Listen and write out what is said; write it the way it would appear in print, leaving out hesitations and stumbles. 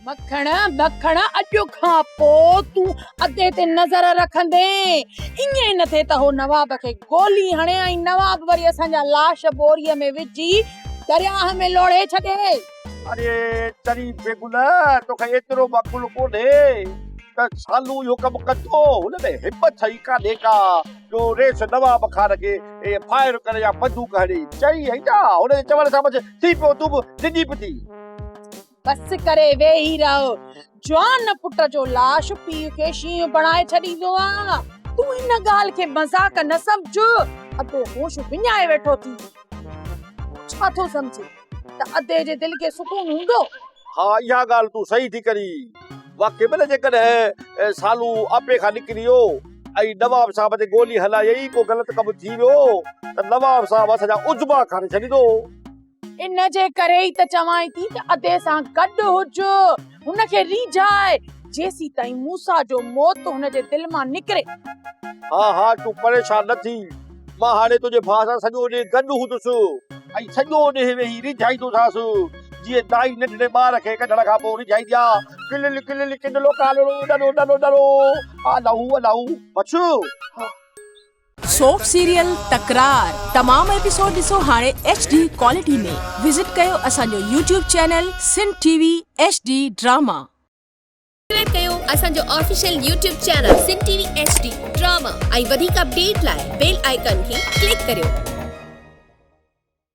مکڻ، مکڻ، اڄ کان پوء تون ادي تي نظر رکندين. ائين نه ٿئي ته هو نواب کي گولي هڻي ۽ نواب وري اسان جا لاش ٻوريء ۾ وجهي درياهه ۾ لوڙهي ڇڏي. اڙي چري بيگل، توکي ايترو به عقل ڪونهي ته سالو اهو ڪم ڪندو؟ هن ۾ همٿ ئي ڪانهي ڪا جو ريس نواب خان کي فائر ڪري يا بندوق هڻي. چري آهين ڇا؟ هن جي چوڻ سان بس ٿي پيو، تون به ڊڄي پتي. بس ڪري ويهي رهه. جوان پٽ جو لاش پيء کي شينهن بڻائي ڇڏيندو آ. تون ان ڳالهه کي مذاق نه سمجهه. ادو هوش وڃائي ويٺو ٿي. تون ڇا ٿو سمجهين ته ادي جي دل کي سڪون هوندو؟ ها اها ڳالهه تون صحيح ٿي ڪرين. واقعي ۾ نه جيڪڏهن سالو آپي کان نڪري ويو ۽ نواب صاحب تي گولي هلايئي ڪو غلط ڪم ٿي ويو ته نواب صاحب اسان جا عظما کاري ڇڏيندو. ان جي ڪري ئي ته چوانء ٿي ته ادي سان گڏ هج، هن کي ريجهاء، جيسيتائين موسيٰ جو موت هن جي دل مان نڪري. ها ها تون پريشان نه ٿي، مان هاڻي تنهنجي ڀاء سان سڄو ڏينهن گڏ هوندس ۽ سڄو ڏينهن ويهي ريجهائيندوسانس، جيئن دائي ننڍڙي ٻار کي ڪڍڻ کان پوء ريجهائيندي آ، ڪلل ڪلل ڪنڊلو ڪالڙو ڏڏو ڏڏو ڏڏو، الائو الائو، بس. سوپ سيريل تڪرار تمام ايپيسوڊ ڏسو هاڻي ايڇ ڊي ڪوالٽي ۾ وزٽ ڪيو اسان جو YouTube channel Sindh T V H D drama. Subscribe ڪيو اسان جو official YouTube channel Sindh T V H D drama ۽ وڌيڪ اپڊيٽ لاء بيل آئيڪان کي ڪلڪ ڪريو.